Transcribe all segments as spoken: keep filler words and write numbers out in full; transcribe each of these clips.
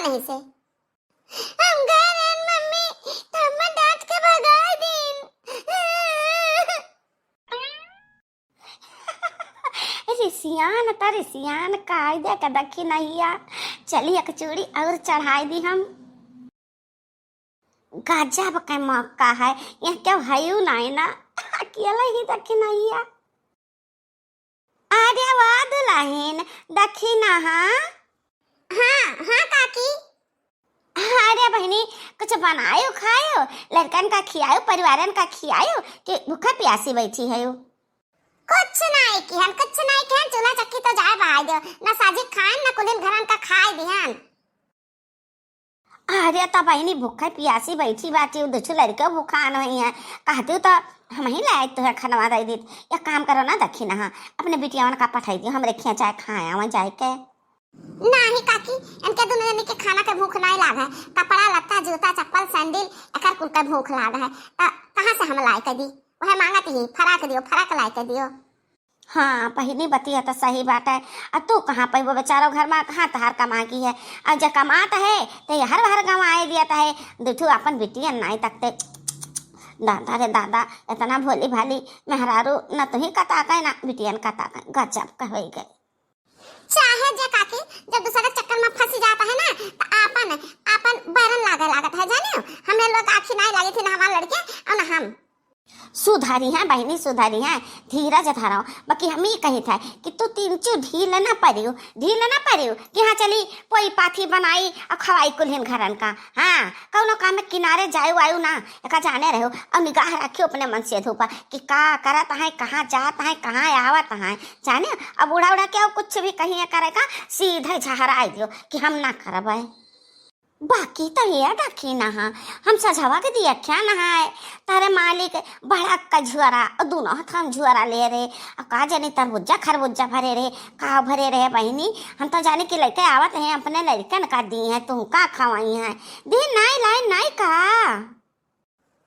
नहीं से। हम गए रहन मम्मी, तो अम्मा डांट के भगाई दीन। रिसियान त रिसियान, कायदे के दखिनहिया। चली एक चूड़ी और चढ़ाई दी हम। गजब के मौका है, यह केहू हयू नाई ना, अकेले ही दखिनहिया। अरे वाह दुल्हन, दखिना, हाँ? हाँ, हाँ काकी। अरे बहिनी, कुछ बनायो खायो, लड़कन का खियायो, परिवारन का खियायो, कि भूखा प्यासी बैठी हयो? कुछ नाई किहन, कुछ नाई किहन, चूल्हा चक्की तो जाए बहाय दो, न साजी खाएन, न कुलिन घरन का खाए दिहन। अरे त बहिनी भूखे प्यासी बैठी बाटी, उ दुछु लड़के भूखान होई हैं, कहती तो हम ही लाए तुहे खनवा दे दीत। एक काम करो ना दखिना, अपने बिटियावन का पठाई दियो, हमरे खिया चाहे खाए आवे जाए के। नाही काकी, इनके दुनो जनी के खाना के भूख नाही लाग है, कपड़ा लत्ता, जूता, चप्पल, सैंडल, एकर कुल के भूख लाग है, त कहाँ से हम लाए के दी? वह मांगत ही, फराक दियो, फराक लाए के दियो। हाँ, पहिनी बतिया त सही बाटे। आ तू कहाँ पैबो बेचारो घर मा, कहाँ तहार कमा की है? आ जे कमात है, ते हर हर गंवाए दियत है। दुठू अपन बिटियन नाही तकते। दादा रे दादा, इतना भोली भाली मेहरारू न तुही कता के ना बिटियन कता के। गजब के होई गए। चाहे जे काकी, जब दूसरे के चक्कर में फंसी जाता है ना, तो आपन, आपन बैरन लागे लागत है, जाने हो? हमरे लोग आँखी नाही लगी थी ना हमारे लड़के और ना हम। सुधरी हैं बहिनी, सुधरी हैं, धीरज धरो। बाकी हम ई कहित है कि तू तीन चू ढील ना परियो, ढील ना परियो कि हाँ चली पोई पाथी बनाई और खवाई कुल्हिन घरन का। हाँ, कौनो काम में किनारे जायु आयु ना, एका जाने रहो। और निगाह रखियो अपने मन से धूपा कि का करत हैं, कहाँ जात हैं, कहाँ आवत हैं। जाने, अब उड़ा उड़ा के और कुछ भी कहीं करे का, सीधे झहराई दियो कि हम ना करबे। बाकी त ये दखिना, हम सझवा के दिया क्या नहाए, तारे मालिक बड़ा का झुआरा, और दोनों हाथ हम झुआरा ले रे, और का जानी तरबुज्जा खरबुज्जा भरे रे, का भरे रे बहिनी, हम तो जाने कि लइके आवत हैं, अपने लड़कन का दी हैं, तू का खवाई हैं, दी नाही लाई नाही का।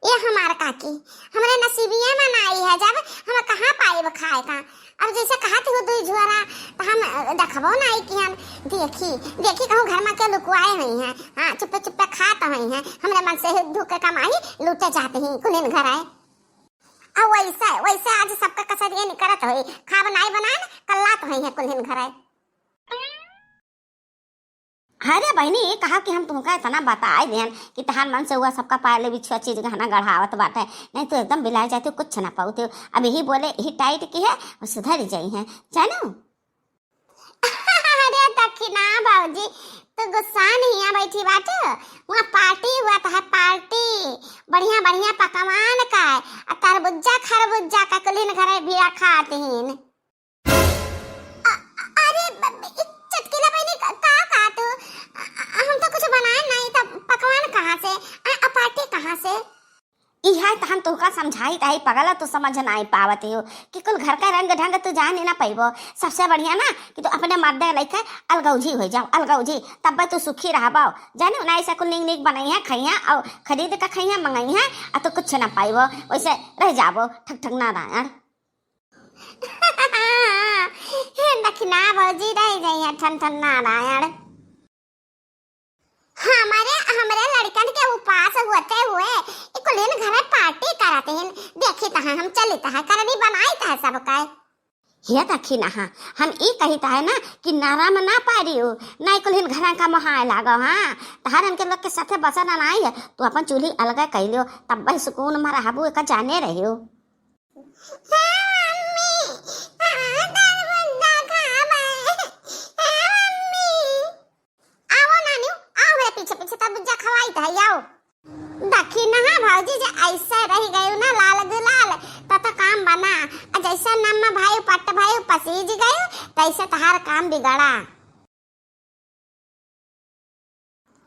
ए हमार काकी, हमरे नसीबिये में नाही है, जब हम कहाँ पाइब खाए का। अब जैसे कहत हो दुई झुआरा, त हम, अ, देखबो नाही कि हम देखी, देखी कहूँ घर में के लुकुआए हुई हैं। हाँ, चुप्पे चुप्पे खात हुई हैं। हमरे मन से ही धूके कमाई लूटे जात ही कुलिन घर आए। अब वैसे, वैसे आज सबका कसर ये निकरत होई, खाब नाही बनाए, कल्लात हुई हैं कुलिन घर आए। अरे बहिनी, ये कहा कि हम तुमका इतना बताए देन कि तहार मन से हुआ सबका पायले बिछुआ चीज गहना गढ़ावत बाटे, नहीं तो एकदम बिलाए जाते, कुछ ना पाउते। अब यही बोले, यही टाइट की है, वो सुधर जाई हैं, जानू। अरे दखिना भौजी, तू गुस्सा नहीं है बैठी बाटे, वहाँ पार्टी हुआ तो है पार्टी, बढ़िया बढ़िया पकवान का है, आ तरबुज्जा खरबुज्जा का कुलिन घरे भी रखा तीन। अ-, अरे, ब-, ब-, इ चटकीला बहिनी, का, का, का तू? अ-, अ-, हम तो कुछ बनाए नाही, तब पकवान कहाँ से? आ, आ पार्टी कहाँ से? इहे त हम तोहका समझाई ताई पगला, तू समझ नाही पावत हो कि कुल घर का रंग ढंग तू जान ही ना पैबो। सबसे बढ़िया ना कि तू अपने मर्दे लइके अलगौजी हो जाओ, अलगौजी, तब तू सुखी रहबो। जाने ना ऐसा कुल निक निक बनाई है, खाई है और खरीद के खाई है, मंगाई है, आ तू कुछ ना पाइबो, वैसे रह जाबो ठक ठक नारायण। दखिना भौजी रह गई है ठन ठन नारायण। हमारे, हमरे लड़कन के उपास होते हुए ई कुलिन घरे पार्टी करत हैं। देखी तहाँ हम चली तहाँ करनी बनाई तहाँ सब कहे। हे दखिना, हम ई कही तहाँ ना कि नारा में ना पारियो, ना ई कुलिन घरा का मोहाय लागो। हाँ, तहार इनके लोग के साथे बसा ना आई है, तू अपन चूल्ही अलग कइ लियो, तब सुकून में रहबू, एका जाने रहियो। हे मम्मी, कहाँ तरबुज्जा खाबे? हे मम्मी, आवो नानी, आओ हमरे पीछे पीछे तरबुज्जा खवाई त है, आओ। दखिना भौजी जे ऐसे रह गयू ना लाल गुलाल, त तो काम बना। आ जैसे नम्मा भाई पट्ट भाई पसीज गयू, तैसे तहार काम बिगड़ा।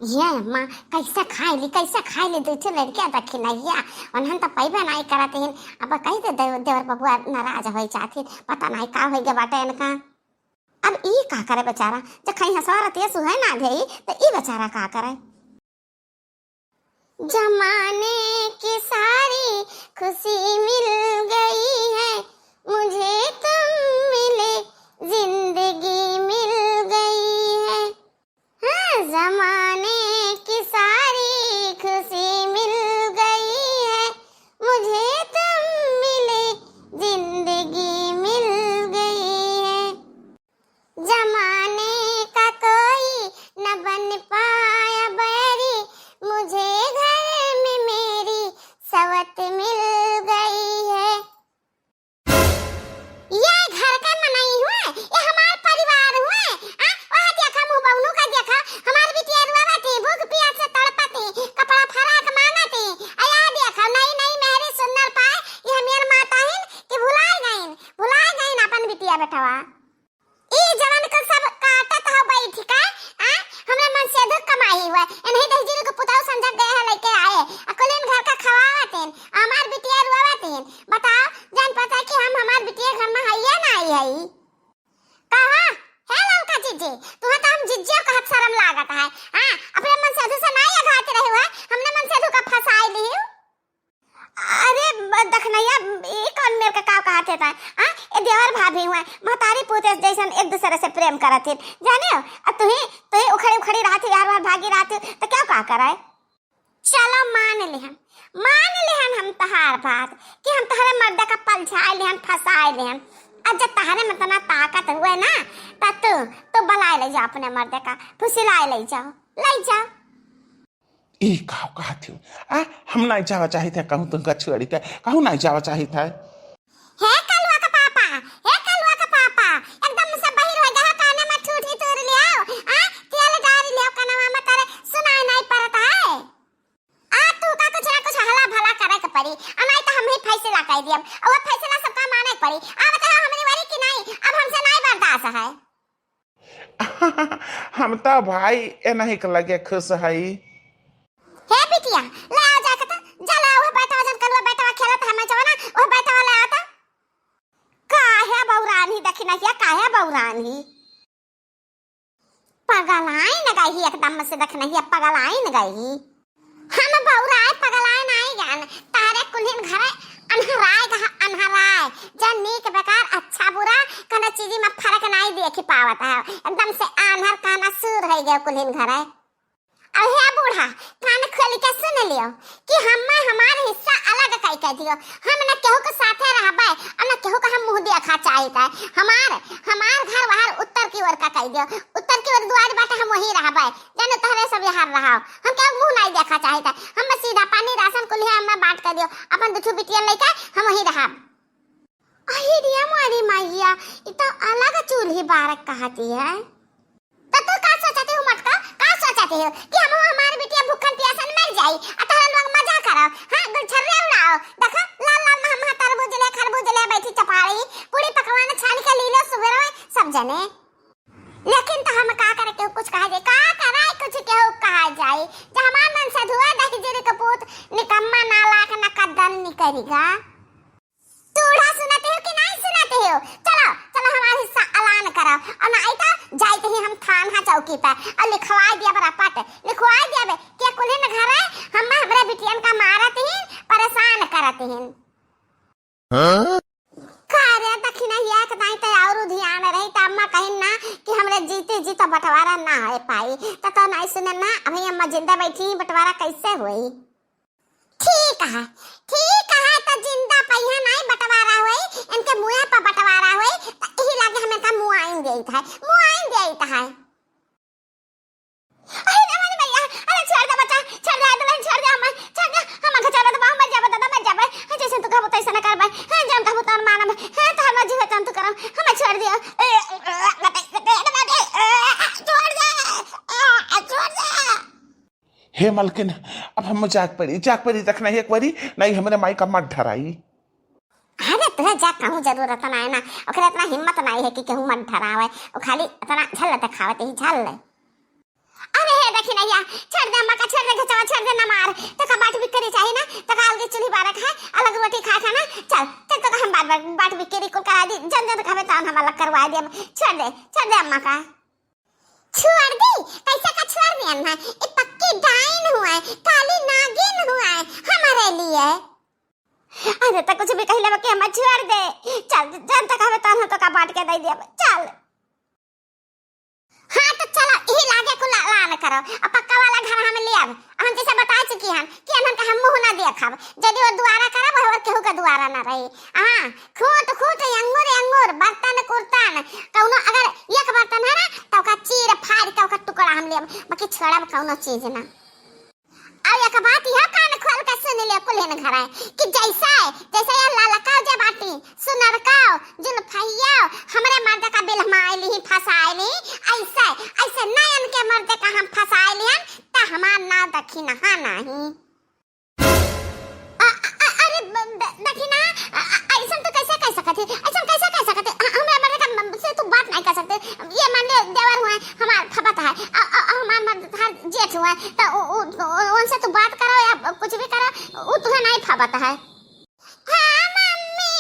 ये अम्मा, कैसे खाए ली, कैसे खाए ली, दू ठो लड़कियां दखिनहिया, उन्हन तो पैबे नाई करत हिन। अब कही दे देव-, देवर बबुआ नाराज होई जात हिन, पता नाई का होई गे बाटे इनका। अब ई का करे बेचारा, जब खाई हंसवा रतिया सुहे ना देई, तो ई बेचारा का करे? जमाने की सारी खुशी मिल गई है, मुझे तुम मिले, जिंदगी मिल गई है। हाँ, जमाने तुहे तो हम जिज्जियो कहत शरम लागत है। हाँ, अपने मनसेधू से नाई अघात रहे हुए, हमने मनसेधू का फंसाई लिहिउ। अरे ब-, दखनैया, ई कौन मेर का काव कहत है ताय? हाँ, ए देवर भाभी हुए, महतारी पूत जैसन एक दूसरे से प्रेम करत हिन, जाने हो? आ तुही, तुही उखड़ी उखड़ी रहत ही, हर बार भागी रहत ही, तो क्या का कराए? चलो मान लिहन, मान लिहन हम तहार बात कि हम तहरे मर्दे का पलझाए लिहन, फंसाए लिहन। अब जब तहरे में इतना ताकत हुए ना, त तू, तू बलाए ले जाओ अपने मर्दे का, फुसिलाए ले जाओ, ले जाओ। ई काव कहत हो? आ, हम नाई जावा चाहित है कहूँ तुमका छोड़ी के, कहूँ नाई जावा चाहित है। हे कलुआ का पापा, हे कलुआ का पापा, एकदम से बहिर हो गया, काने में ठूठी तूर लियाओ, आ, तेल डाल लियाओ कनवा में, तारे सुनाई नाई पड़त है। आ, तू का कुछ ना कुछ हला भला करे के पड़ी, आ नाई तो हम ही फैसला कर दियब, और वो फैसला सबका माने के पड़ी। आ बताओ हमरी वाली की नाई, अब हमसे नाई बर्दाश्त है। हम तो भाई ए नहीं के लगे खुश हई। हे बिटिया, ले आओ जाके तो, जा ले आओ, वह बैठवा जन कलुआ बैठवा खेलत है, मैं जवाना, वह बैठवा ले आओ तो। काहे बौरान ही दखिनहिया, काहे बौरान ही? पगलाइन गई ही एकदम से दखिनहिया, पगलाइन गई ही। हम बौराए पगलाए नाई जान, तारे कुल्हिन घरे अनहराए गहा, अनहराए। जन नीक बेकार, अच्छा बुरा, कौनो चीजी में फर्क नाई देखी पावत है। एकदम से आन्हर काना सूर है गए कुल्हिन घरे। अब हे बूढ़ा, कान खोल के सुन लियो कि हमें हमार हिस्सा अलग कई के दियो। हम न केहू के साथे रहबे और न केहू के हम मुंह देखा चाहित है। हमार, हमार घर बाहर उत्तर की ओर का कई दियो, उत्तर की ओर दुआर बाटे, हम वहीं रहबे। जाने तोहरे सब यहाँ रहो, हम केहू मुंह नहीं देखा चाहित है। हम सीधा पानी राशन कुल्हिया में बांट के दियो, अपन दुठू बिटिया लेके हम वहीं रहब। अहि रे मोरी मैया, ई तो अलग चूल्ही बारक कहती है। तो तू का सोचती हो मटका, का सोचती हो कि हम हमार बिटिया भूखन प्यासन मर जाई, आ तोहरा लोग मजा करो, हाँ, गुलछर्रे उड़ाओ। देखो, लाल लाल में हम तरबूज ले, खरबूज ले बैठी चपाड़ी, पूरी पकवान छान के लीलो सुबेरे सब जने। लेकिन तो हम का करे, केहू कुछ कहा जाए, का करे, कुछ केहू कहा जाए, जब हमार मन से धुआ दही जीरे के पूत, निकम्मा नालायक नकदन निकरिगा। तू बूढ़ा सुनते हो कि नहीं सुनते हो? चलो, चलो, हमार हिस्सा अलान करो, और नहीं तो जाइत ही हम थाना चौकी पे और लिखवाई दिया बरापट, लिखवाई दिया बे कि कुलिन घर है, हम हमरे बिटियन का मारत ही, परेशान करत ही। हाँ? का रे दखिनहिया, एक दाई तो और ध्यान रही, त अम्मा कहिन ना कि हमरे जीते जी तो बंटवारा ना हो पाई, त तो नहीं सुने ना, अभी अम्मा जिंदा बैठी, बंटवारा कैसे होई? ठीक है, ठीक है, तो जिंदा पहिया नहीं बंटवारा होई, इनके मुँहे पर बंटवारा होई, तो यही लागे हमें का मुआइन देइत है, मुआइन देइत है। अरे रे मोरी मैया, अरे छोड़ दे बच्चा, छोड़ दे, दुल्हन छोड़ दे, हम छोड़ दे, हम घर चला दे, हम मर जाबे, दादा मर जाबे। हाँ, जैसे तू कहबो तैसे न करबे, हाँ, जौन कहबो तौन मानब, हाँ, तोहर मर्जी हो तौन तू करब, हमें छोड़ दियो। ए, ए, ए, छोड़ दे, ए, छोड़ दे। हे मलकिन, अब हम जाग पड़ी, जाग पड़ी, तक नहीं एक बारी, नहीं हमरे माई का मत ढराई। अरे तुहे जा कहूँ जरूरत ना है ना, ओकरे इतना हिम्मत नहीं है कि केहू मत ढरावे, वो खाली इतना झल दिखावत ही झल। अरे हे दखिनहिया, छोड़ दे अम्मा का, छोड़ दे घचवा, छोड़ दे ना मार, तो का बाट बिक्करी चाहिए ना, तो का अलगे चूल्ही बारक है, अलग रोटी खाए खाना, चल, चल तो का हम बाट, बाट, बाट बिक्करी को करा दी, जन जन खावे तान हम अलग करवा दे, छोड़ दे, छोड़ दे अम्मा का। छोड़ दी? कैसे का छोड़ दियन है? ये पक्की डाइन हुआ है, काली नागिन हुआ है हमारे लिए। अरे तो कुछ भी कह लेबे कि हमें छोड़ दे। चल, जन तक हमें तन हो तो का बांट के दे दिया। चल। हाँ तो चलो, यही लागे कुल ऐलान करो। अब पक्का वाला घर हम लेब। हम जैसे बता चुकी हन कि अनहन का हम मुंह ना देखब। यदि वो दुआरा करब, और केहू का दुआरा ना रही। हाँ, खूंट खूंट, अंगूर अंगूर, बर्तन कुर्तन, कौनो अगर एक बर्तन है ना, तो ओका चीर फाड़ के ओकर टुकड़ा हम लेब, बाकी छोड़ब कौनो चीज ना। और एक बात यह कान खोल के सुन ले कुलिन घरे कि जैसे, जैसे ये ललका जे बाटी, सुनरका, जुल्फैया, हमरे मर्द का बिलमाए ली, फंसाए ली, ऐसे, ऐसे नयन के मर्द का हम फंसाए लियन, त हमार नाव दखिनहा नहीं। अ, अ, अ, अरे, ब-, ब-, दखिनहा, अ, अ, ऐसन तो कैसे कह सकत है? ऐसन कैसे कह सकत है? अ, हमरे मर्द का म-, से तू बात नहीं कर सकते। ये मान ले, देवर हुए, हमार फबत है। अ, अ, अ, हमार मर्द हर जेठ हुए, तो उ-, उ-, उ-, उनसे तू बात करो या कुछ भी करो, उ तुहे नहीं फबत है। हाँ मम्मी,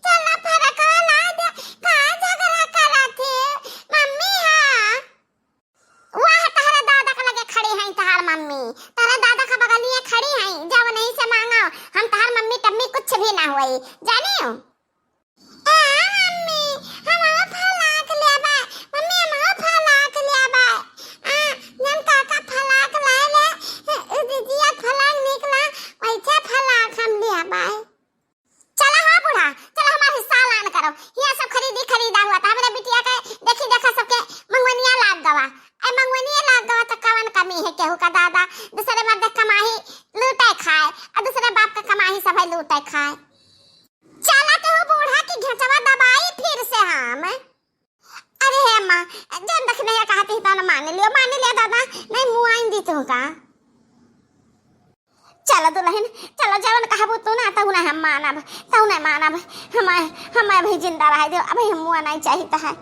चला फरकवा ला दे, का झगड़ा करत है? मम्मी, हाँ। मम्मी, तोहरे दादा का बगलिया खड़ी हई, जब नहीं से मांगो, हम तोहार मम्मी टम्मी कुछ भी ना होई, जानी हो? ए मम्मी, हम वो फलाक लेबे, मम्मी, हम वो फलाक लेबे। आ, जन काका फलाक लाए ले, ए, दीदिया फलाक निकला, वैसे फलाक हम लेबे। चला हो बूढ़ा, चला हमार हिस्सा लान करो। हियाँ सब खरीदी खरीदा हुआ था, हमरे बिटिया के देखी देखा सबके मंगवनिया लाग गवा। ए मंगवनिया लाग गवा तो कवन कमी है केहू का दादा? दूसरे मर्द के कमाई लूटे खाए, और दूसरे बाप के कमाई सब है लूटे खाए। चला तो हो बूढ़ा की घेचवा दबाई फिर से हम। अरे हे अम्मा, जौन दखिनैया कहत ही तौन मान लियो, मान लियो दादा, नहीं मुआइन दी तुहका। चलो दुलहिन, चलो, जवन कहबू तू ना, तऊ ना हम मानब, तऊ ना मानब। हम, हम अभी जिंदा रह दियो, अभी हम मुआ नहीं चाहित है।